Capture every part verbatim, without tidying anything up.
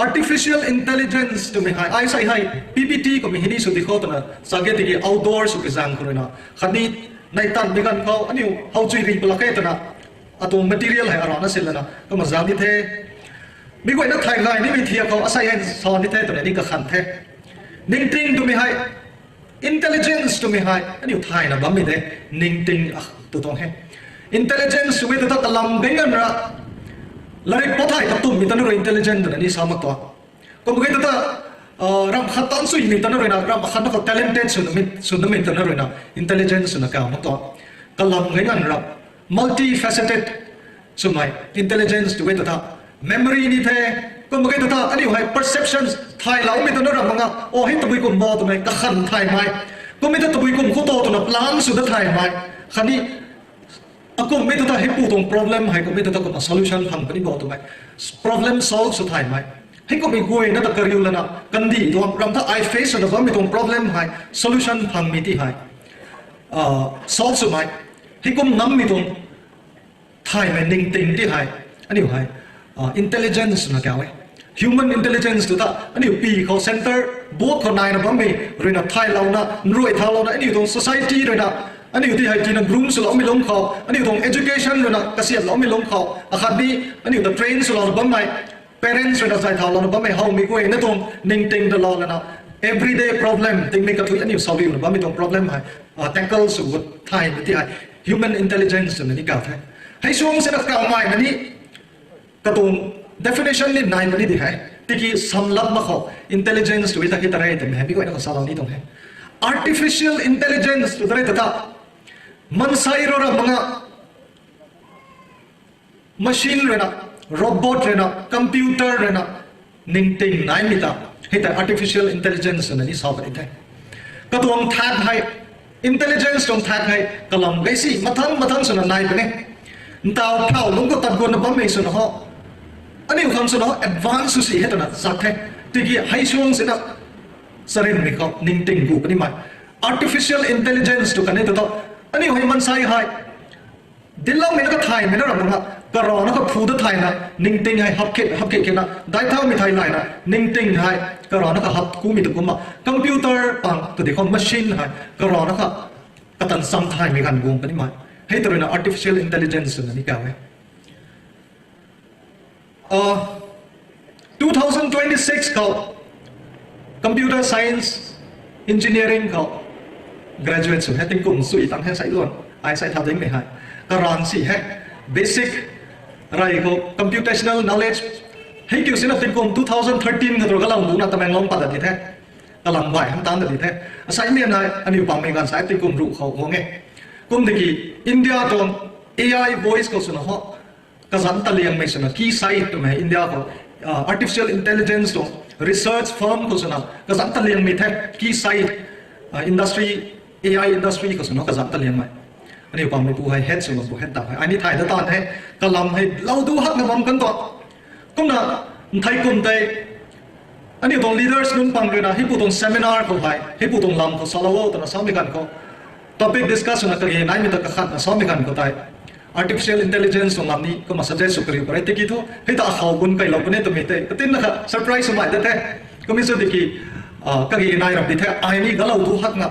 Artificial intelligence twmei hei, ai sei hei, P P T kummei hini sw di khou twna, sa ge tiki outdoor sw kazang khou ruina, khatni nai tanmei ganv khou, aniu how chui ri pala khe twna, atuang material hei arana silana, kumna zang ni the. Mi guayna thay ngai nimei thiak khou, asei hei sa ni the twna ni kakhan the. Ningting twmei hei, intelligence twmei hei, aniu thayna bammei de, ningting ah, tu tuang he. Intelligence twmei tu ta kalam beng ganv ra, larik pat thai katumhmei ta na rui intelligent twna ni sa mak tua. Kum kei ta ta, ah, ram khat tan suimei ta na ruina, ram khat na khou talented sw namei, sw namei ta na ruina, intelligence swna kau mak tua. Kalam beng ganv ra, multifaceted swmei, intelligence tu e ta ta, memory ni the, kum kei ta ta, aniu hei perceptions, thayloumei ta na ram mak nga, o hei tabui kum bo twmei, kakhan thaymei. Kummei ta tabui kum khou to twna plan sw da thaymei. Khatni, akumhmei ta ta heipu tuang problem hei, kummei ta ta kumna solution phang puni bo twmei. Problem solve sw thaymei. Hei kummei guayna ta kariu lana, kandih tuang, ram ta ai face swna bammei tuang problem hei, solution phangmei ti hei. Ah, solve swmei. Hei kum ngammei tuang thaymei ningting ti hei, aniu hei, ah, intelligence na kau e. Human intelligence tu ta, aniu pi khou center, boat khou naina bammei, ruina thaylouna, nruai thaulouna, aniu tuang society ruina, aniu ti hei tina groom swloumei lungc khou, aniu tuang education ruina, kasiamloumei lungc khou, akhat ni, aniu ta train swlouna bammei, parents ruina zay thaulouna bammei, howmei guayna tuang ningting ta lou lana, everyday problem, tingmei kathui aniu sauriuna bammei tuang problem hei, ah, tackle sw gut thaymei ti hei, human intelligence twna ni kau the. Hei suang sina kau mai na ni, katuang definition ni nai puni di hei. Tiki samlap mak khou, intelligence tu e ta hei ta rei twmei hei, mi guayna khou salou ni tuang he. Artificial intelligence tu ta rei ta ta, mansei rou ra mak nga, machine ruina, robot ruina, computer ruina, ningting naimei ta, hei ta artificial intelligence twna ni sa puni the. Katuang thak hei, intelligence tuang thak hei, kalam gei si, mathang mathang swna nai puni. Ntaw phau lungc khou tat guanna bammei swna ho, aniu khang swna ho, advance sw si hei twna zak the. Tiki hei suang sina, charynmei khou, ningting gu puni mei. Artificial intelligence tu kan e ta ta, aniu hei mansei hei, dincloumei na kathaymei na ram na, karana kaphu da thayna, ningting hei hapkhit, hapkhit khitna, dai thaumei thay layna, ningting hei, karana kahap kumei tu kumna, computer pang, tu di khou machine hei, karana ka, katan cham thaymei ganv guang puni mei. Hei ta ruina artificial intelligence twna ni kau e. Ah, two thousand twenty-six khou, computer science, engineering khou, graduate sw he, tingkum sui tang he sai luan, ai sai thau dingmei hei. Karan si he, basic, rei khou, computational knowledge, hei kiu sina tingkum two thousand thirteen khou tu kalam duna Tamenglong pat ta di the, kalam bai hang tan ta di the. Asei mian hei, aniu pammei ganv sai tingkum ruh khou guang e. Kum tiki, India tuang A I voice khou swna ho, kazanc taliangmei swna, Keysight twmei India khou, ah, artificial intelligence tuang research firm khou swna, kazanc taliangmei the, Keysight, ah, industry, A I industry khou swna kazanc taliangmei. Aniu pammeipu hei head swna pu head ta hei, ai ni thay da tan the, kalam hei lou du hakna bam kan ta. Kumna, nthei kum tei, aniu tuang leaders nunc pang ruina, heipu tuang seminar khou hei, heipu tuang lam khou salou o twna samei ganv khou, topic discuss swna kage naimei ta kakhatna samei ganv khou tei, artificial intelligence tuang lam ni kumna suggest sw kariu pare tiki thu, hei ta akhou bun kailou puni twmei tei, katinna kha surprise swmei ta the. Kummei sw tiki, ah, kage nai ram di the, ai ni galou du hakna,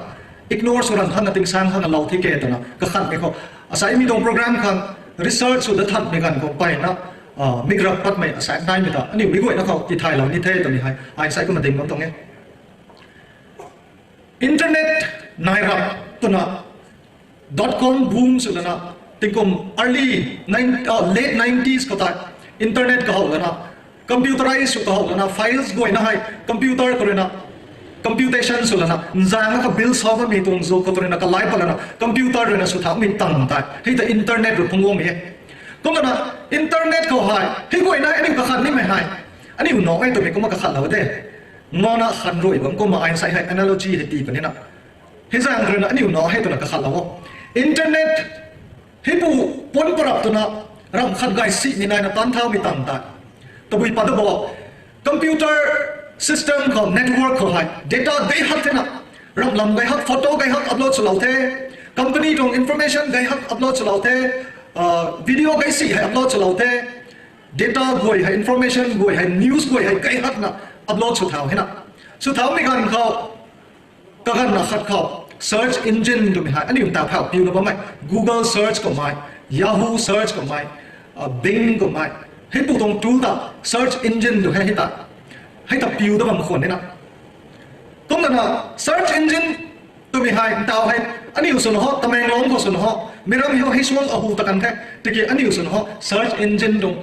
ignore sw ran thanna tingsang khang lou thi ke twna, kakhatmei khou, asei mi tuang program khang, research sw da thanmei ganv khou mpeyna, ah, mik rap patmei asei naimei ta, aniu mi guayna khou tithaylou ni the twmei hei, ai sei kumna ding bam tuang e. Internet nai rap twna, dot com boom sw lana, tingkum early nine, ah, late nineties khou tei, internet kahow lana, computerize sw kahow lana, files guayna hei, computer khou ruina, computation sw lana, nzang kha build sw bammei tuang zu khou ruina, kalai pat lana, computer ruina sw thaumei tang tei, hei ta internet rui phungc guangmei e. Kumna, internet khou hei, hei guayna aniu kakhat nimei hei, aniu naw e twmei kumna kakhatlou de. Ngana khan rui bam kumna ai sei hei analogy hei tii punina, hei zaeng ruina aniu naw hei twna kakhatlou o. Internet, heipu pun parap twna, ram khat gay si ni naina tan thaumei tang tei, tabui pat ta bo, computer system khou, network khou hei data gay hak thena, ram lam gay hak, photo gay hak upload swlou the, company tuang information gay hak upload swlou the, ah, video gay si hei upload swlou the, data guay hei, information guay hei, news guay hei kai hakna upload sw thau hena. Sw thaumei ganv khou, kaganvna khat khou search engine twmei hei aniu ta phau piuna bammei, Google search kummei, Yahoo search kummei, Bing kummei, hei pu tuang tool ta search engine tw hei hei ta, hei ta piu da bam khwan nina. Kumna search engine twmei hei ntaw hei, aniu swna ho, Tamenglong khou swna ho, meic ram hei suang ahu ta kan the, tiki aniu swna ho search engine tuang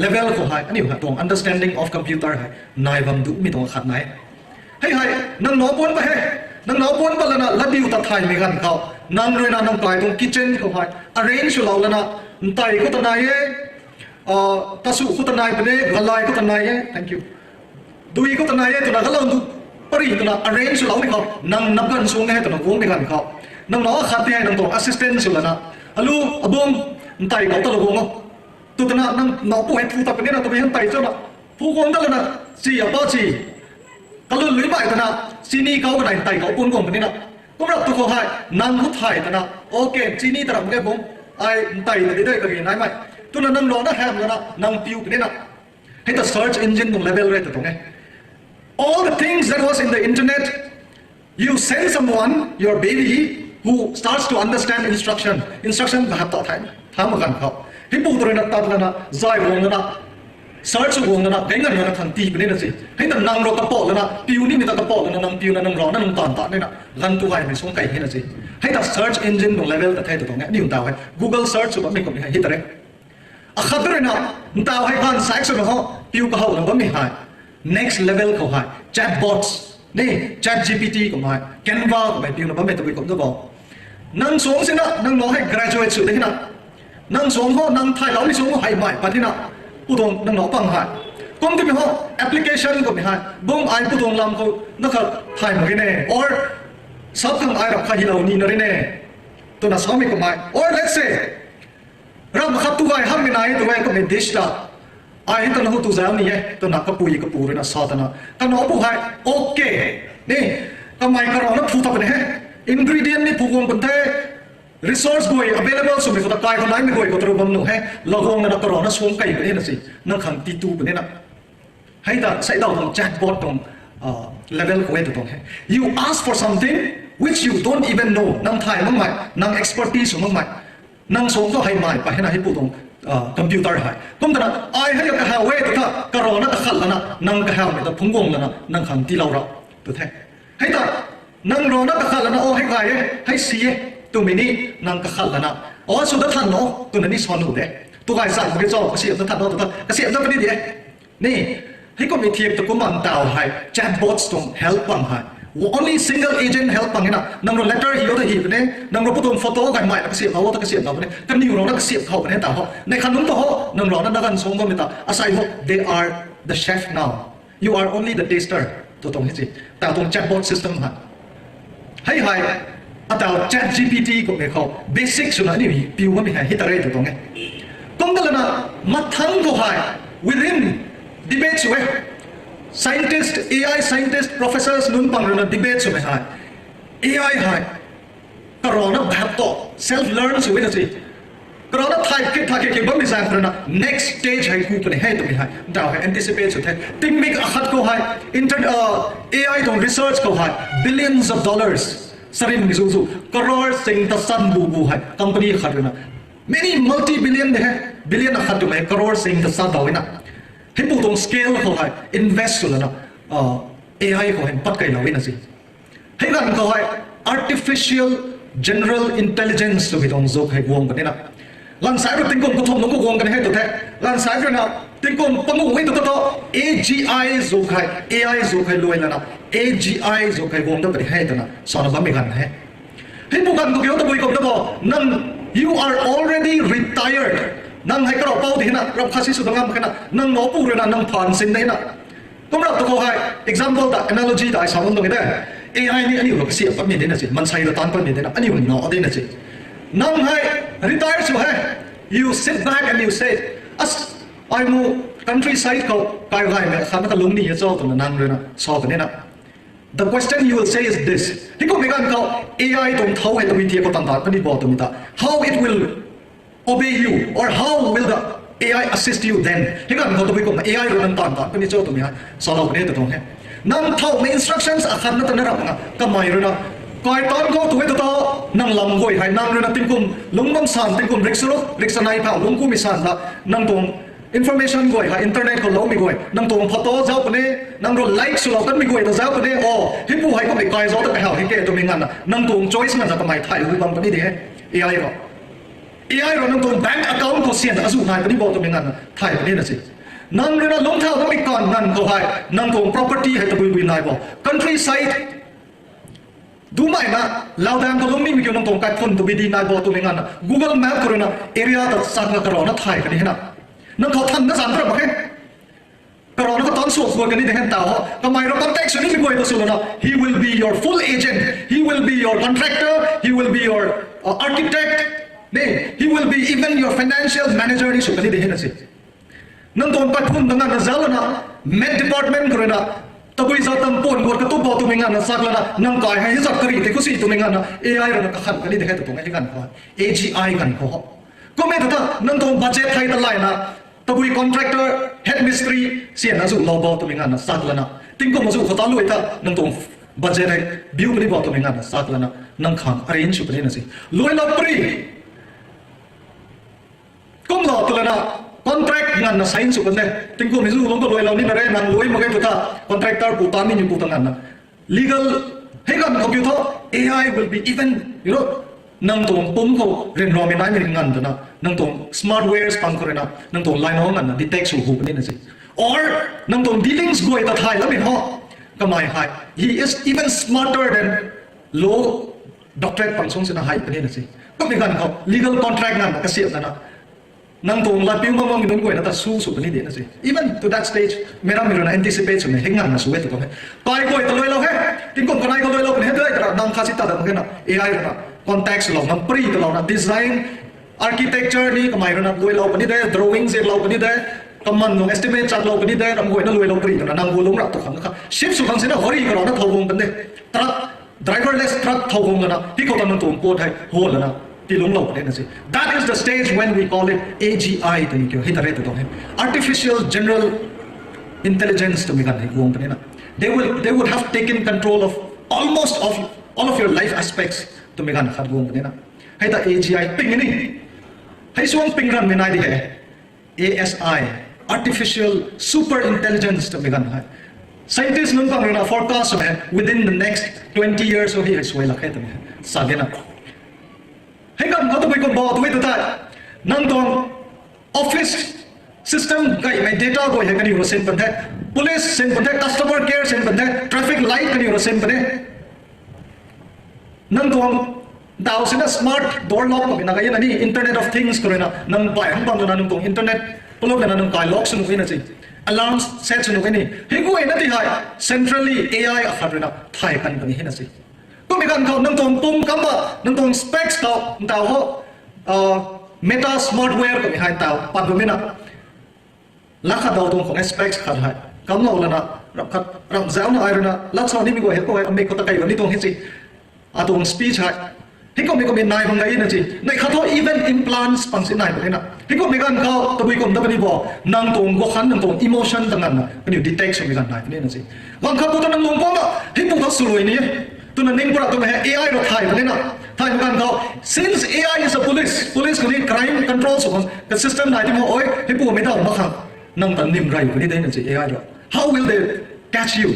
level khou hei aniu hei tuang understanding of computer hei nai bam ducmei tuang khat nai. Hei hei, nang naw puan pa he, nang naw puan pa lana latdiu ta thaymei ganv khou, nang ruina nang kai tuang kitchen khou hei arrange swlou lana, ntei khou ta nai e, tasu khou ta nai pune, galai khou ta nai e, thank you, dui khou ta nai e twna kalou du, pary twna arrange swloumei khou nang nap ganv suang e twna guangmei ganv khou, nang naw khat ti hei nang tuang assistant sw lana, alu, abung, ntei khou ta lou guang o, tw twna nang naw pu hei phu ta punina twmei hei ntei chana, phu guang da lana, si apa si, kalun lui bai twna, chini kau kanei ntei khou puan guang punina. Kumrap tu khou hei nang khou thay twna, okay, chini ta ram ge bung, ai ntei ta di dei kagi naimei, twna nang ruina ham lana nang piu punina. Hei ta search engine tuang level rui ta tuang e. All the things that was in the internet, you send someone, your baby, who starts to understand instruction, instruction ta hap ta thay, tha ma ganv khou, hei pu ta ruina tat lana, zay guang lana, search guang lana, gay nganv lana khang tii punina si. Hei ta nang rui kapou lana, piu nimei ta kapou lana, nang piuna nang ruina nang taanv ta nina, ganv tu gaymei suang kai hena si. Hei ta search engine tuang level ta the ta tuang e, aniu ntaw hei Google search sw bammei kummei hei hei ta re. Akhat ruina, ntaw hei ganv sai swna ho, piu kahowna bammei hei, next level khou hei chatbots, ni, ChatGPT kummei, Canva kummei piuna bammei tabui kum ta bo. Nang suang sina, nang naw hei graduate sw de hina, nang suang ho, nang thayloumei suang ho hei mei pat hina, pu tuang nang naw pang hei, kum timei ho, application kummei hei, bung ai pu tuang lam khou na khat thay mak ge ne, or sap khang ai rap kha hilou nina ri ne, twna samei kummei, or let's say, ram khat tu gay hammei nai e tw e kummei dish ta, ai twna hu tu zau ni e twna kapui kapu ruina sa twna, kanaw pu hei, okay, ni, kamei karana phu ta puni he, ingredient ni phu guang pun the, resource guay available swmei khou ta kai khou naimei guay khou ta rui bam nuh he, laguang lana karana suang kai puni na si, nang khang tii tu punina. Hei ta seidaw tuang chatbot tuang level khou e ta tuang he. You ask for something which you don't even know. Nang thay makmei, nang expertise sw makmei, nang suang khou hei mei pat hena hei pu tuang computer hei. Kum twna, ai hei kahaw e tw tha, karana kakhat lana, nang kahawmei ta phungc guang lana, nang khang tiilou ra, tw the. Hei ta, nang ruina kakhat lana, o hei gay e, hei si e, twmei ni, nang kakhat lana, o sw da than o, twna ni sa nuh de. Tu gay sa mak ge cho, kasiam da than o, tw tha, kasiam da puni de. Ni, hei kummei thiak ta kumna ntaw hei chatbots tuang help pang hei, only single agent help pang hina, nang rui letter hi o ta hi puni, nang rui pu tuang photo gaymei ta kasiamlou o ta kasiamlou puni, kaniw ruina kasiam khou puni ta ho, nei khat nunc ta ho, nang ruina na ganv suang bammei ta asei ho, they are the chef now, you are only the taster, tw tuang hei si, ta tuang chatbot system hei. Hei hei, ataw ChatGPT kummei khou basic swna aniu piu bammei hei hei ta re tw tuang e. Kum ta lana, mathang khou hei, within debate sw e, scientist, A I scientist, professors nunc pang ruina debate swmei hei, A I hei karana bhap to self learn sw e na si. Karana thay kit thay kit kit bammei zaeng khou ruina next stage hei ku puni he twmei hei ntaw hei anticipate sw the. Tingmik akhat khou hei, inter, A I tuang research khou hei billions of dollars, sarim zu zu, crore sing ta san bu bu hei company khat ruina, many multi billion de he, billion akhat twmei crore sing ta san daw e na. Hei pu tuang scale khou hei invest sw lana, A I khou hei pat kailou e na si. Hei ganv khou hei artificial general intelligence twmei tuang zuk hei guang puni na. Langsai rui tingkum kathumh nunc khou guang kan hei tw the. Langsai ruina tingkum panguh hei tw ta to, A G I zuk hei, A I zuk hei luai lana, A G I zuk hei guang da puni he twna sana bammei ganv he. Hei pu ganv khou kiu tabui kum ta bo, nang, you are already retired. Nang hei karou pou di hina, rap khat si sw da ngam khana, nang naw pu ruina nang phaan sin de hina. Kumrap tu khou hei example ta, analogy ta ai sa bam tuang e de. A I ni aniu rui kasiam patmei de na si, mansei rui taanc patmei de na, aniu naw de na si. Nang hei retire sw he, you sit back and you say, as, ai mu countryside khou kai gaymei khat na kalung ni e cho twna nang ruina sa kan e na. The question you will say is this. Hei kummei ganv khou A I tuang thau hei tabui thiak khou tan tan puni bo twmei ta, how it will obey you, or how will the A I assist you then. Hei ganv khou tabui kumna A I rui nang taanv taanc puni cho twmei hei salou puni ta tuang e. Nang thow mei instructions akhatna ta na rap nga kamei rui na kai taanc khou tu e ta ta, nang lam guay hei nang rui na tingkum lungc bam san, tingkum riksaruk riksanei phau lungc kumei san ta, nang tuang information guay hei internet khou loumei guay nang tuang photo zauc puni, nang rui like swlou kanmei guay ta zauc puni, o, hei pu hei kummei kai zauc ta kahau hei ke twmei nganvna nang tuang choice nganvna kamei thay hui bam puni de he. A I rui A I rui nang tuang bank account khou syan azuh nai puni bo twmei nganvna thay puni na si. Nang rui na lungc thau bammei kan nganv khou hei nang tuang property hei tabui bui nai bo. Countryside dumei na, Laudang khou lungc nimei kiu nang tuang kaikhun tabui di nai bo twmei nganvna Google Map khou rui na area ta chang na karana thay kani hena. Nang khou than na zan ta ra mak khe. Karana khou tan suak suak kani de hen tau ho. Kamei rui contact sw nimei guay ta sw lana, he will be your full agent, he will be your contractor, he will be your, uh, architect, ne, he will be even your financial manager ni sw kani de hen na si. Nang tuang kaikhun ta nganvna zauc lana, Met Department khou rui na tabui zat tam puan guat katup bo twmei nganvna sak lana, nang kai hei hizat kari tei khou si twmei nganvna A I rui na kakhan kani de he ta tuang e hei ganv khou, A G I ganv khou ho. Kummei ta ta nang tuang budget hei ta layna, tabui contractor, head mistri syan azuh lou bo twmei nganvna sak lana, tingkum azuh khou ta lui ta nang tuang budget hei biu puni bo twmei nganvna sak lana, nang khang arrange sw puni na si. Luailou pari kumlou twlana contract nganvna sign sw kan de. Tingkum hei zu lungc ta luailou nina re, nang lui mak ge tu ta contractor pu ta ni ni pu ta nganvna legal hei ganv khou kiu tho, A I will be even, you know, nang tuang pum khou ryanramei naimei nganv twna nang tuang smartwares pang khou rui na nang tuang line ho nganvna detect sw hu puni na si. Or nang tuang dealings guay ta thay lamei ho, kamei hei he is even smarter than law doctorate pang sung sina hei puni na si. Kummei ganv khou legal contract nganvna kasiamh lana nang tuang latpiu mang mang nunc guayna ta su sw puni de na si. Even to that stage, meic rammei rui na anticipate swmei hei nganvna sw e tu tuang e. Kai guay ta luailou he, tingkum kanei khou luailou puni he, tu e tara nang kha si ta dam khe na, A I rui na contact swlou, nang pari ta lou na design, architecture ni kamei rui na luailou puni de, drawing ziklou puni de, kaman nung estimate chatlou puni de, ram guayna luailou pari twna nang gu lungc rap tu khang kha shift sw khang sina hori karana thow guang kan de. Truck, driverless truck thow guang lana hei khou ta nang tuang pot hei ho lana tilungclou puni na si. That is the stage when we call it A G I twmei kiu hei ta re tu tuang e. Artificial General Intelligence twmei ganv hei guang puni na. They will, they would have taken control of almost of all of your life aspects twmei ganv khat guang puni na. Hei ta A G I ping ni, hei suang ping ranmei nai di he. A S I, artificial super intelligence twmei ganv hei scientist nunc bang rui na forecast swmei within the next twenty years o hei hei suai lak khe twmei sa gena. Hei ganv khou tabui kum bo tabui ta tei nang tuang office system gaymei data guay hei kaniw rui sin pan the, police sin pan the, customer care sin pan the, traffic light kaniw rui sin pan the. Nang tuang daw sina smart door lock kummei na kayna ni Internet of Things khou rui na nang bai hang bam twna nang tuang internet plug lana nang kai lock sw nuh e na si. Alarm set sw nuh e ni. Hei guayna ti hei centrally A I akhat rui na thay kan puni hei na si. Kummei ganv khou nang tuang pum kam ba nang tuang specs khou ntaw ho, Meta Smartwear kummei hei ntaw pat bammei na. Lak khat daw tuang khwang e specs khat hei kamlou lana, ramh khat ramh zaucna ai rui na lat sa nimei guay hei khou hei amei khou ta kei bam ni tuang hei si. Atuang speech hei hei kummei kummei nai bam gay na si. Neih khat thu even implants pang si nai puni na. Hei kummei ganv khou tabui kum ta puni bo, nang tuang guakhan nang tuang emotion ta nganvna kaniw detect swmei ganv nai puni na si. Ganv khat pu ta nang lung pam na hei pu ta swluai ni e twna ning pura twmei hei A I rui thay puni na. Thaymei ganv khou, since A I is a police, police khou ni crime control sw khang ka system nai ti mo oi, hei pumei daw mak khang nang ta nim rey puni de na si A I rui. How will they catch you?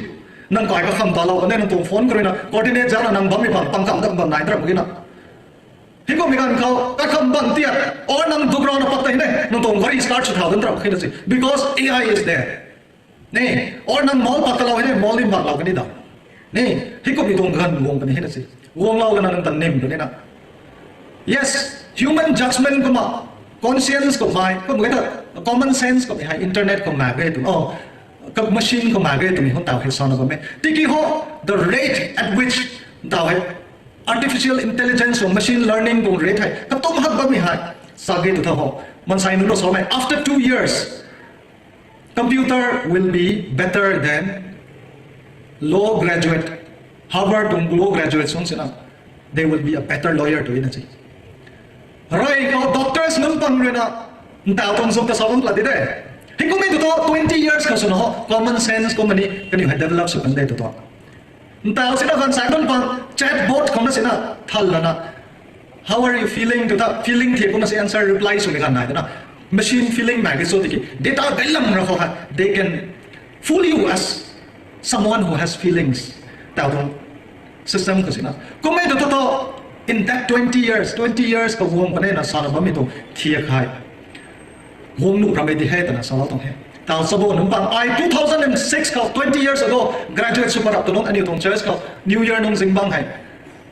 Nang kai kakham talou kan de, nang tuang phone khou rui na coordinate zaucna nang bammei bam pang kam dat bam nai ta ra mak ge na. Hei kummei ganv khou kakham bam tia, or nang duk rana pat ta hei ne nang tuang gari start sw thau dan ta ra mak ge na si, because A I is there. Ni, or nang mall pat talou hei ne mall ni mak lou kan ni da. Ni, hei kummei tuang ganv guang puni hei na si. Guanglou lana nang ta nim puni na. Yes, human judgment kumna, conscience kummei, kummei ta common sense kummei hei internet khou mak ge twmei, o, ka machine khou mak ge twmei hon taw hei sana bammei. Tiki ho, the rate at which ntaw hei artificial intelligence or machine learning tuang rate hei katum hat bammei hei sa ge tu tha ho. Mansei nunc rui samei, after two years, computer will be better than law graduate, Harvard tuang law graduate sung sina, they will be a better lawyer tw na si. Rey khou doctors nunc pang rui na, Ntaw tuang zuk ta sa bam plat di de. Hei kummei tu tu twenty years khou swna ho common sense kummei ni kaniw hei develop sw kan de tu tu. Ntaw sina ganv sai bam pang chatbot khou na sina thal lana, how are you feeling tu ta feeling the kumna si answer reply swmei ganv nai tana. Machine feeling mai ke so tiki data gailam ra khou ha, they can fool you as someone who has feelings. Taw tuang system khou sina. Kummei tu tu tu, in that twenty years, twenty years khou guang panei na sana bammei tuang thiak hei guang nuh ramei di he twna salou tuang he. Taw sabo nunc bang ai two thousand and six khou, twenty years ago, graduate sw parap tu nunc aniu tuang church khou New Year nung zingbang hei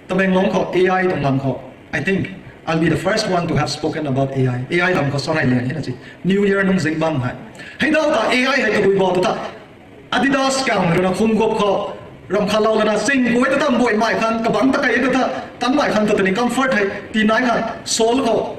Tamenglong khou A I tuang lam khou, I think I'll be the first one to have spoken about A I. A I lam khou sarai lian hina si. New Year nung zingbang hei, hei dau ta A I hei tabui bau tu ta Adidas kang rui na khung gup khou ram khalou lana sing guay ta tam buay mai khan kabang ta kai ta ta tan mai khan ta tani comfort hei ti nai khan sol khou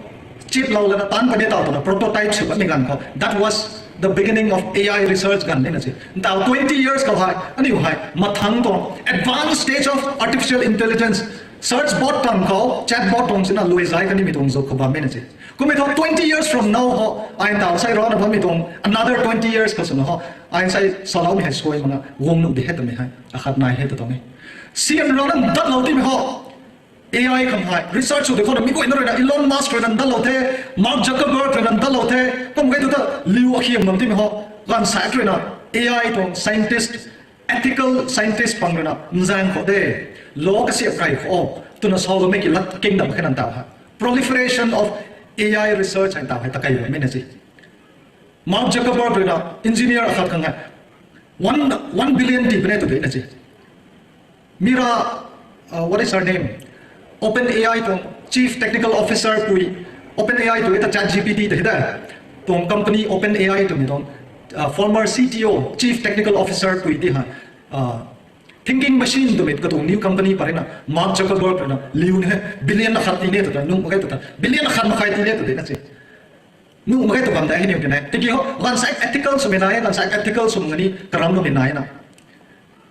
chiplou lana tan pade taw twna prototype sw patmei ganv khou, that was the beginning of A I research ganv nina si. Ntaw twenty years khou hei aniu hei mathang tuang advanced stage of artificial intelligence, search bot tang khou chatbot tuang sina luai zai kanimei tuang zuk khou bammei na si. Kummei thu twenty years from now ho, ai ntaw sai rana bammei tuang another twenty years khou swna ho, ai sai saloumei hei suai mana guang nuh di he twmei hei akhat nai he ta tuang e. Sian rana datlou timei ho, A I khang hei research sw de khou na mi guayna rui na Elon Musk rui na datlou the, Mark Zuckerberg rui na datlou the, kum gay tu ta liu akhiam bam timei ho, ganv sai rui na A I tuang scientist, ethical scientist pang rui na nzaeng khou de, law kasiap kai khou twna sa bammei ki lat kingdom khe na ntaw hei proliferation of A I research hei ntaw hei ta kai bammei na si. Mark Zuckerberg rui na engineer akhat khang hei one, one billion ti pune tu de na si. Mira, uh, what is her name? OpenAI tuang Chief Technical Officer pui, OpenAI tu e ta ChatGPT ta hei da. Tuang company OpenAI twmei tuang, uh, former C T O, Chief Technical Officer pui ti hei, uh, Thinking Machine twmei katuang new company pa rui na Mark Zuckerberg rui na liu ni hei billion akhat ti ne tu ta, nuh mak ge tu ta, billion akhat makhai ti ne tu de na si. Nuh mak ge tu bam da hei niw ti na. Tiki ho, ganv sai ethical swmei nai, ganv sai ethical swmei ni karam twmei nai na.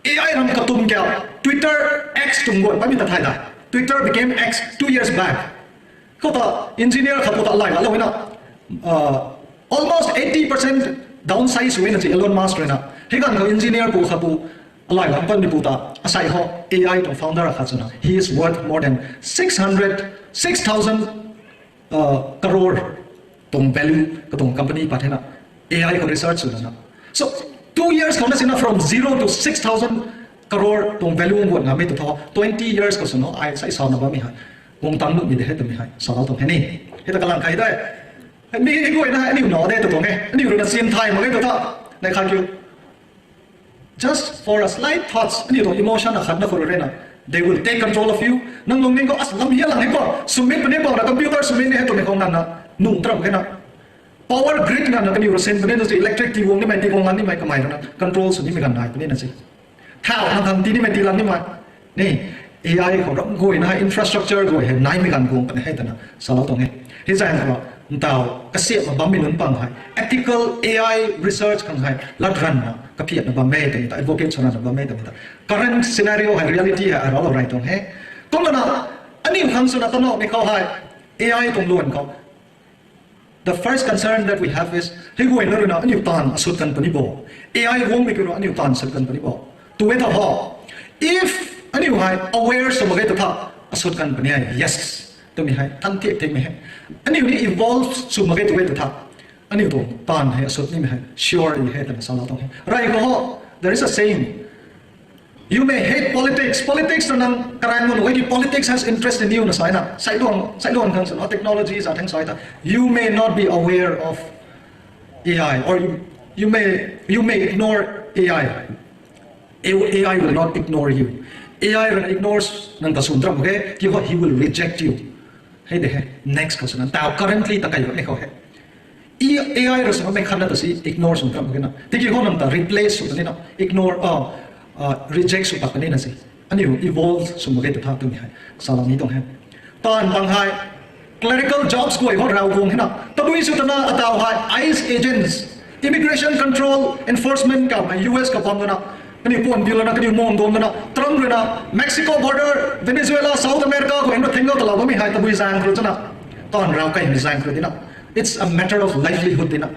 A I ram katum kau, Twitter, X tuang guan bammei ta thay da. Twitter became X two years back. Khou ta engineer khat khou ta lai lou na, uh, almost eighty percent downsize sw na si Elon Musk rui na. Hei ganv khou engineer pu khat pu alai lam panmei pu ta asai ho A I tuang founder khat swna he is worth more than six hundred, six thousand, uh, crore tuang value katuang company pat hei na, A I khou research sw lana. So, two years khou na sina from zero to six thousand crore tuang value guat ngamei tu tho, twenty years khou swna ai sai sa na bammei hei guang tang nuhmei de he twmei hei salou tuang he ni. Hei ta kalang kai de. Hei mi hei guayna aniu na de tu tuang e, aniu rui na sian thay mak ge tu tha, nai khat kiu. Just for a slight thoughts, aniu tuang emotion akhat na khou rui na, they will take control of you. Nang lungning khou as lam hia lang hei khou, swmit puni bau na computer swmit ni hei twmei khou nganvna, nuh tram khe na. Power grid nganvna kaniw rui sin puni na si electric ti guang nimei, ti guang ngan nimei kamei rui na control sw nimei ganv nai puni na si. Thau nang khang ti nimei, ti lang nimei. Ni, A I khou ram guayna hei infrastructure guay hei naimei ganv guang puni hei twna salou tuang e. Hei zaeng khou ntaw kasiamna bammei nunc pang hei ethical A I research khang hei lat ranvna kaphiatna bam e twmei ta, advocate sw ranvna bam e twmei ta current scenario hei, reality hei aralou rey tuang he. Kumna aniu khang swna tanow ni khou hei A I tuang luan khou the first concern that we have is, hei guayna rui na aniu taanv asut kan puni bo? A I guangmei kiu rui aniu taanv asut kan puni bo? Tu e tha ho. If aniu hei aware sw mak ge tu tha, asut kan puni hei, yes. Twmei hei tan thiak thiakmei hei. Aniu ni evolve sw mak ge tu e tu tha, aniu tuang taanv hei asut nimei hei sure hei twna salou tuang he. Rey khou ho, there is a saying, you may hate politics. Politics ta nang karang mun e ki, politics has interest in you na sa na. Sailuan, sailuan khang swna technology za theng sa ta, you may not be aware of A I, or you, you may, you may ignore A I. A I will not ignore you. A I rui na ignore nang ta sw ntram mak ge, ki ho, he will reject you. Hei de he, next khou swna, ntaw currently ta kai bammei khou hei. I A I rui swmei khat na ta si ignore sw ntram mak ge na. Tiki ho nang ta replace sw ta ni na, ignore, ah, ah, reject sw pat ta ni na si. Aniu evolve sw mak ge tu tha twmei hei salou ni tuang he. Taanv pang hei clerical jobs guay ho raw guang hei na. Tabui sw tana ataw hei ICE agents, immigration control enforcement khou hei U S khou bam na, kaniw puan biu lana, kaniw mon duan lana, Trump rui na, Mexico border, Venezuela, South America khou hei na thengna talou bammei hei tabui zaeng khou rui chana. Taanv raw kaimei zaeng khou rui di na. It's a matter of livelihood tina.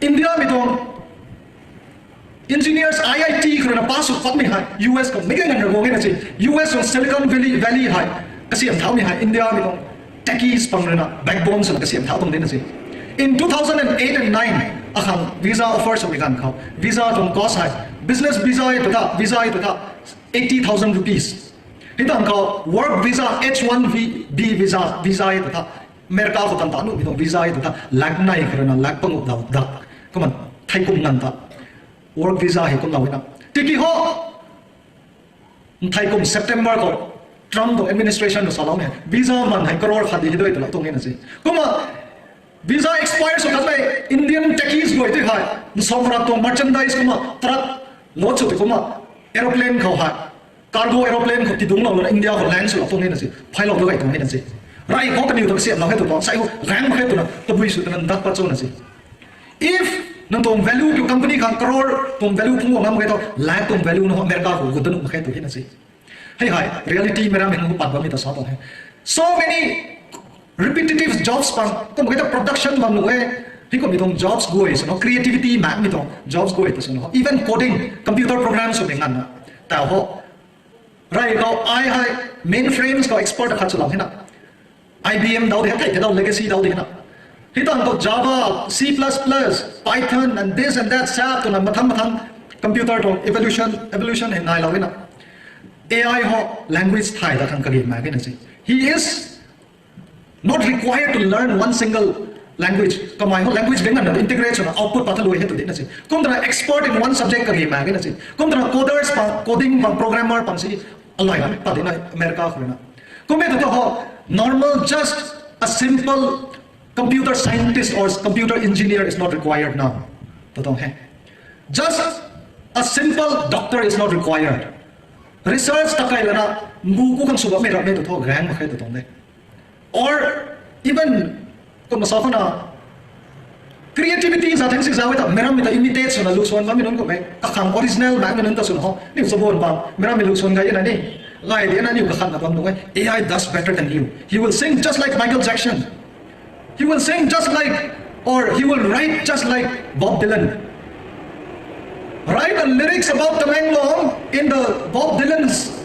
India mei tuang engineers I I T khou rui na pass sw patmei hei U S khou meic ganv na guang e na se. U S tuang Silicon Valley, Valley hei kasiam thaumei hei India mei tuang techies pang rui na backbone swna kasiam thau tuang de na se. In two thousand and eight and nine akhang visa offer swmei ganv khou, visa tuang cost hei, business visa e tu tha, visa e tu tha, eighty thousand rupees. Hei tang khou work visa, H one B visa, visa e tu tha, America khou tan ta nuhmei tuang visa e tu tha, lakh nai khou rui na lakh panguh dau dak. Kumna thei kum nganv ta work visa hei kumlou e na. Tiki ho, nthei kum September khou Trump tuang administration rui salou e, visa man hei crore khat di hei dui twlou tuang e na se. Kumna visa expire sw khat mei Indian techies guay tei hei, nsam rak tuang merchandise kumna truck load sw tei kumna aeroplane khou hei, cargo aeroplane khou tidungclou lana India khou land swlou tuang e na se. Phailou tu gay tuang e na se. Rey khou kaniw ta kasiamlou hei tu tuang, sai khou gaeng mak khe twna tabui sw twna ndak pat cho na se. If nang tuang value kiu company khang crore tuang value phungc guang ngam mak khe thu, lakh tuang value na ho America khou gut da nuh mak khe tu hei na se. Hei hei reality mei rammei nunc khou pat bammei ta sa tuang e. So many repetitive jobs pang, kum khe ta production bam nuh e. Hei kummei tuang jobs guay swna, creativity makmei tuang jobs guay ta swna, even coding, computer program swmei nganvna tau ho. Rey khou ai hei mainframes khou expert akhat swlou hei na. I B M dau di hei, thei thei dau legacy dau di hei na. Hei tang khou Java, C plus plus, Python and this and that, sap twna mathang mathang computer tuang evolution, evolution hei nailou e na. A I ho language thay da khang kage mak e na se. He is not required to learn one single language. Kamei ho language ding nganvna integrate swna output pat tha lui hei tu di na se. Kum twna expert in one subject kage mak e na se. Kum twna coders pang, coding pang, programmer pang si alai na pat di na America khou rui na. Kum e tu tha ho, normal, just a simple computer scientist or computer engineer is not required now. Tu tuang he. Just a simple doctor is not required. Research ta kai lana, mbu ku khang sw bammei rammei tu tha gaeng mak khe tu tuang de. Or even, kumna sa khou na, creativity za theng si zau e ta, meic rammei ta imitate swna lu swan bammei nunc kummei, kakhang original makmei nunc ta swna ho, niw chabuan bam, meic rammei lu swan gay e na ni, gay di na niw kakhatna bam nunc e, A I does better than you. He will sing just like Michael Jackson. He will sing just like, or he will write just like Bob Dylan. Write the lyrics about Tamenglong in the Bob Dylan's,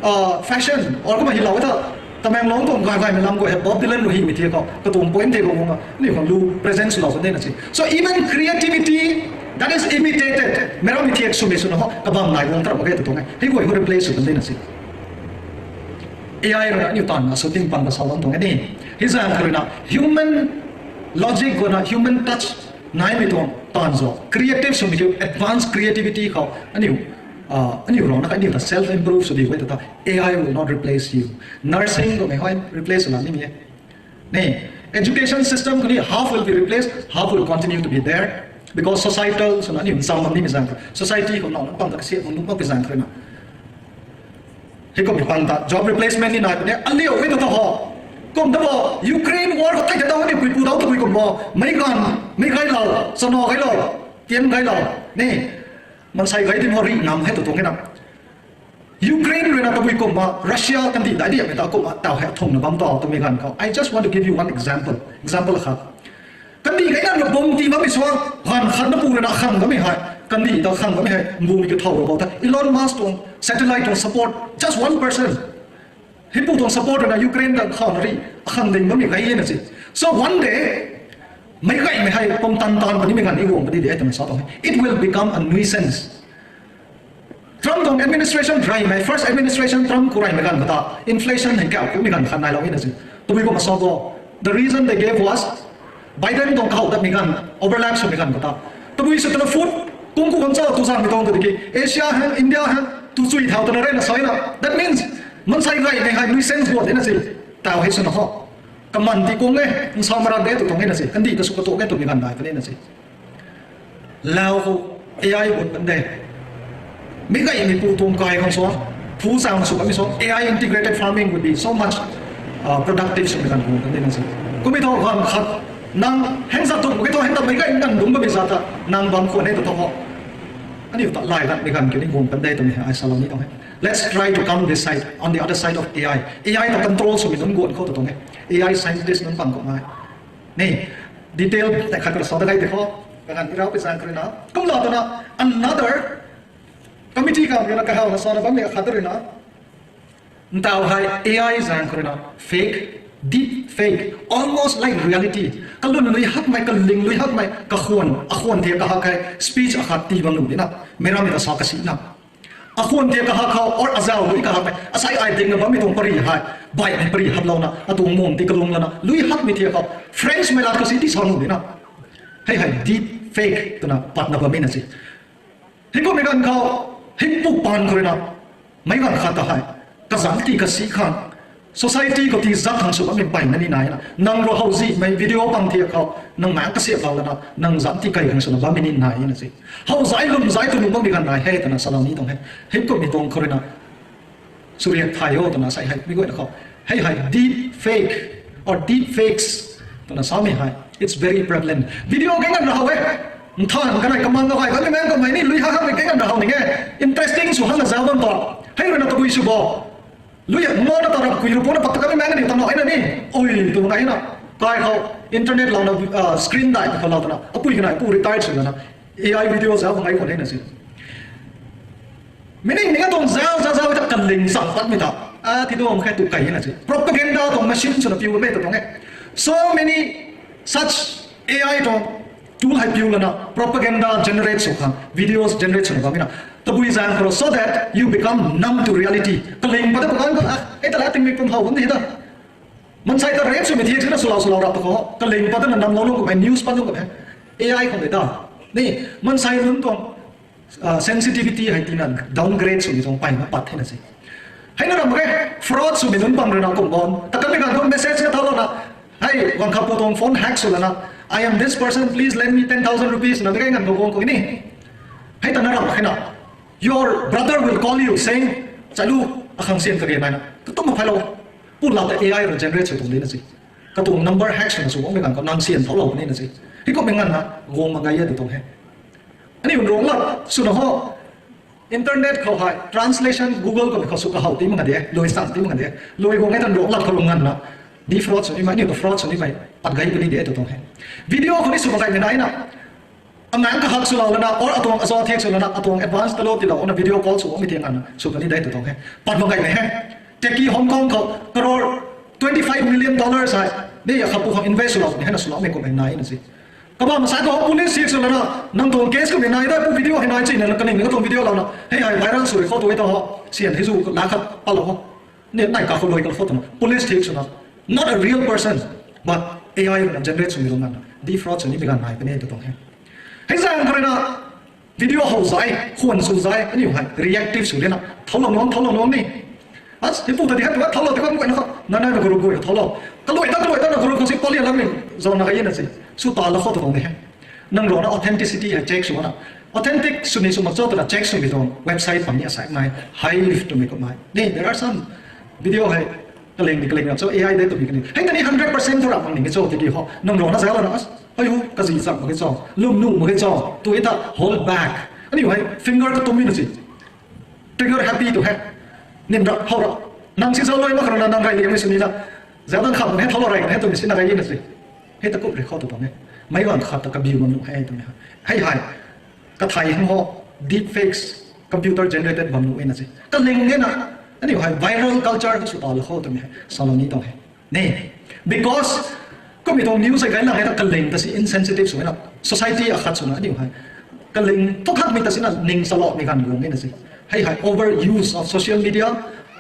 uh, fashion. Or kumna hilou e ta, Tamenglong tuang gay gaymei lam guay hei Bob Dylan rui himei thei khou, katuang point thei khou kumna, niw khang lu present swlou kan de na se. So even creativity that is imitated, meic rammei thiak swmei swna ho, kabam nai guang tarap mak khe tu tuang e. Hei guay khou replace sw kan de na se. A I rui na aniu taanv na sw ting pang ta sa bam tuang e ni. Hei zaeng kha rui na human logic guay na human touch naimei tuang taanv zo. Creative swmei kiu advanced creativity khou aniu, ah, aniu rui na aniu ta self improve sw di guay ta tha A I will not replace you. Nursing kummei hei replace sw la nimei e. Ni, education system khou ni half will be replaced, half will continue to be there. Because societal swna aniu ncham bam nimei zaeng kha, society khou nau na pang ta kasiam bam nuh mak pi zaeng kha rui na. Hei kummei pang ta job replacement ni nai puni, aliu e tu tha ho. Kum ta bo, Ukraine war khou thei ta dau ni puipu dau tabui kum bo, meic ganv, meic gaylou, chana gaylou, tian gaylou, ni, mansei gay di mo rih ngam hei tu tuang e na. Ukraine rui na tabui kumna, Russia kandih dai diakmei ta kumna, tau hei thungna bam tau twmei ganv khou. I just want to give you one example. Example khat. Kandih gay na bom ti bammei suang, ganv khat na pu rui na khang bammei hei. Kandih ta khang bammei hei, mbumei kiu thau rou bou ta. Elon Musk tuang satellite tuang support, just one person. Hei pu tuang support rui na Ukraine ta khang na ri, khang ding bammei gay e na se. So one day, meic gaymei hei pumtan tan puni mei ganv ni guang puni de twna sa tuang e. It will become a nuisance. Trump tuang administration reymei, first administration Trump khou reymei ganv khou ta, inflation hei kauh kumei ganv khat nailou e na se. Tabui kumna sa bo. The reason they gave was, Biden tuang kahow datmei ganv, overlap swmei ganv khou ta, tabui sw twna food kung ku bam cho tu zaengmei tuang ta tiki, Asia hei, India hei, tu chui thau twna reyna sa e na. That means, mansei gaymei hei nuisance guang de na se. Tau hei swna ho. Kaman ti kung e, nsau marat de tu tuang e na se. Kandih ta sw katuak e twmei ganv dai puni na se. Lau khou A I gut kan de. Meic gaymei pu tuang kai khang suang, phu chang sw kamei suang, A I integrated farming would be so much, uh, productive swmei ganv gut kan de na se. Kummei thu ganv khat, nang heng zat tu, kummei thu heng ta meic gay nganv dungc bammei zat ta, nang bam khwan e tu tho ho. Aniu ta lai ganvmei ganv kiu ni gut kan de twmei hei ai salou ni tuang e. Let's try to come this side, on the other side of A I. A I ta control swmei nunc gut khou tu tuang e. A I scientist nunc pang khou ngai. Ni, detail tei khat kara sa da kai de khou, kaganv ni rau pi zaeng khou rui na. Kumna twna, another committee khang rui na kahaw na sa na bammei khat rui na. Ntaw hei A I zaeng khou rui na fake, deep fake, almost like reality. Kalun lui hakmei, kaling lui hakmei, kakhwan, akhwan the kahak hei speech akhat tii bam lu di na. Meic rammei ta sa kasi na. Akhwan the kahak khou, or azau lui kahak hei, asei ai ding na bammei tuang pari hei, baihmei pari haplouna, atuang mum ti kalung lana, lui hakmei the khou, French mei lat kasi ti sa lu di na. Hei hei, deep fake twna patna bammei na si. Hei kummei ganv khou, hei pu paan khou rui na, meic ganv khat ta hei, kazanc ti kasi khang, society khou ti zat khang sw bammei mpeyna ni nai na. Nang rui howzihmei video pang thiak khou, nang maengc kasiamhlou lana, nang zanc ti kai khang swna bammei ni nai na si. Howzai lwmzai tw nuh makmei ganv nai he twna salou ni tuang he. Hei kummei tuang khou rui na, swriak thay o twna sei hei, mi guayna khou. Hei hei, deep fake or deep fakes twna samei hei, it's very prevalent. Video kei nganv rau e. Nthan kanei kamang ka hei, kanei maengc kamei ni, lui ha hamei kei nganv rau ning e. Interesting sw hang na zau bam ta. Hei rui na tabui sw bo. Lui mo na ta rap kui ru po na pat ta kanei maengc ni ta na e na ni. Ui, tu na e na. Kai khou, internet lau na, screen dai khou lau twna. Apui kanei, apu retired sw na. A I video zau khou ngai khou e na si. Meaning, ning atuang zau, zau, zau, ta kaling zang patmei ta. A, ti tuang khe tu kai na si. Propaganda tuang machine swna piu mei ta tuang e. So many such A I tuang tool hei piu lana propaganda generate sw khang, videos generate swna bammei na. Tabui zaeng khou rui, so that you become numb to reality. Kaling pat ta pakan khou, a, e ta la tingmik pum how bam di ta. Mansei ta rape swmei thiak sina swlou swlou rap ta khou. Kaling pat ta na numb lou lung kummei, news pat lung kummei. A I khou de ta. Ni, mansei nunc tuang sensitivity hei tina downgrade swmei tuang mpeyna pat the na si. Hei na ram mak ge, fraud swmei nunc bam rui na kum bam. Ta kanmei ganv khou message na thau lou na. Hei, guang kha pu tuang phone hack sw lana, I am this person, please lend me ten thousand rupees na de kai nganv khou guang khou ni. Hei ta na ram mak ge na. Your brother will call you saying, chai lu, akhang sian kage nai na. Katum ma phailou. Pu lau ta A I rui generate sw tuang di na si. Katuang number hack swna sw guangmei ganv khou nang sian thau lou puni na si. Hei kummei nganv na, guang mak ge e tu tuang he. Aniu Ruanglat swna ho, internet khou hei, translation, Google khou, khou sw kahow ti mak de, lui sang ti mak de, lui guang e tan Ruanglat khou lung nganv na, di fraud sw nimei, aniu ta fraud sw nimei, pat gay puni de tu tuang he. Video khou ni sw mak gaymei nai na, amaengc kahak swlou lana, or atuang aza thiak sw lana, atuang advance talou tilou na video call sw guangmei thiak nganv na, sw puni de tu tuang he. Pat mak gaymei he. Techie Hong Kong khou, crore twenty five million dollars hei, ni akhat pu khang invest swlou ni hei na swloumei kummei nai na si. Kabam sa khou police thiak sw lana, nang tuang case kummei nai de, pu video hei nai chi na, kaning ni katuang video lou na, hei hei viral sw rui khou tu e ta ho, sian hei zu la khat palou ho. Ni nai ka khou lui kal khou twna, police thiak swna, not a real person, but A I rui na generate swmei tuang nganv na, di fraud sw nimei ganv nai puni tu tuang he. Hei zaeng khou rui na, video how zai, khwan sw zai, aniu hei reactive sw lana, thaulou nuang, thaulou nuang ni. As, hei pu ta di hei tu, thaulou ti khou guayna khou, na nai na group guay thaulou. Kaluai ta, kaluai ta na group khou si pali lam ni, zau na kai na si. Sw ta la khou tu tuang ni he. Nang rui na authenticity hei check sw na. Authentic sw ni sw mak cho twna check swmei tuang website pang ni asaekmei, Hive twmei kummei. Ni, there are some video hei, kaling ni kaling rap cho, A I de twmei kaling. Hei ta ni hundred percent thu rap mak ni cho tiki ho. Nang rui na zau lana as, hei hu, kazi chak mak ge cho, lwm nuh mak ge cho, tu e ta hold back. Aniu hei finger katum mi na si. Trigger happy tu he. Nim rap, how rap. Nang si zau lui mak khou rui na nang rai liamei sw ni na. Zau dan kham he thaulou rai he twmei si na rai na si. Hei ta kup rui khou tu tuang e. Meic ganv khat ta kabiu bam nuh he twmei. Hei hei. Kathai hang ho, deepfakes, computer generated bam nuh e na si. Kaling e na, aniu hei viral culture khou sw ta la khou twmei hei salou ni tuang he. Ni, because kummei tuang news hei gaylang hei ta kaling ta si insensitive sw e na, society akhat swna aniu hei. Kaling thu khatmei ta si na ning saloumei ganv guang e na si. Hei hei overuse of social media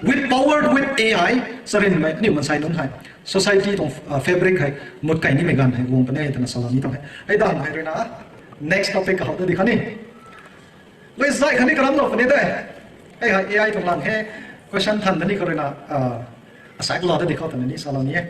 with powered with A I, sarinmei aniu mansei nunc hei. Society tuang fabric hei mut kai nimei ganv hei guang puni twna salou ni tuang he. Hei dang hei rui na, next topic kahow ta di kha ni. Lui zai khatni karamlou puni de. Hei hei A I tuang lang he, question than ta ni khou rui na, asaeklou ta di khou twna ni salou ni e.